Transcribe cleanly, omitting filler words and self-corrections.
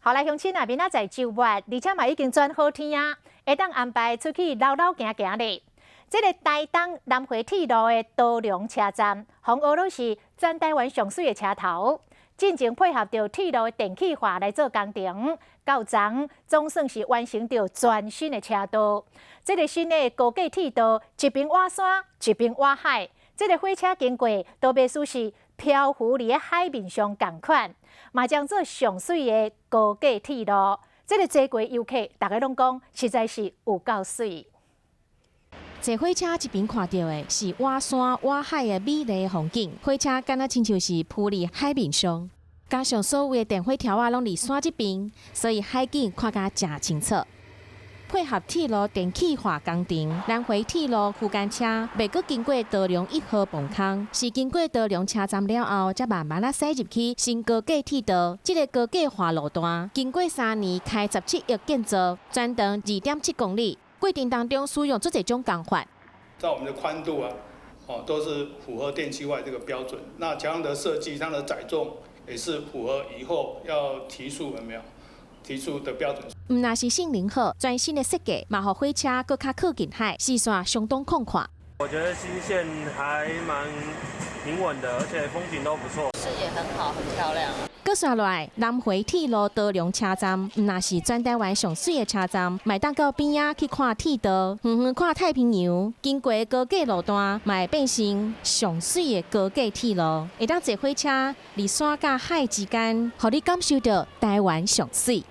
好來，鄉親啊，明仔載週末，而且嘛已經轉好天啊，會當安排出去溜溜行行咧。這个台東南迴鐵路的多良車站，予人學是全台灣上媠的車頭。進前配合著鐵路的電氣化來做工程，到昨總算是完成著全新的車道。這个新的高架鐵道，一邊倚山，一邊倚海。這个火車經過，都袂輸是漂浮佇咧海面上仝款，嘛將做上媠的高架鐵路。這个坐過遊客，逐家攏講，實在是有夠媠。坐火車一邊看著的是倚山倚海的美麗風景，火車敢若親像是浮佇海面上，加上所有的電火柱仔攏佇山這邊，所以海景看甲誠清楚。配合鐵路電氣化工程，南迴鐵路區間車袂閣經過多良1號磅空，是經過多良車站了後，才慢慢仔駛入去新高架鐵道。這个高架化路段經過3年開17億建造，全長2.7公里。過程當中使用足濟種工法，在我們的寬度啊，哦，都是符合電氣化這個標準。那橋梁的設計，它的載重也是符合以後要提速有沒有？提速的標準。毋但是性能好，全新的設計嘛，予火車閣較靠近海，視線相當曠闊。我覺得新線還蠻平穩的，而且風景都不錯，視野很好，很漂亮。閣紲落來，南迴鐵路多良車站，毋但是全台灣上媠的車站，嘛會當到邊仔去看鐵道，遠遠看太平洋。經過高架路段，嘛會變成上媠的高架鐵路，會當坐火車佇山佮海之間，予你感受著台灣上媠。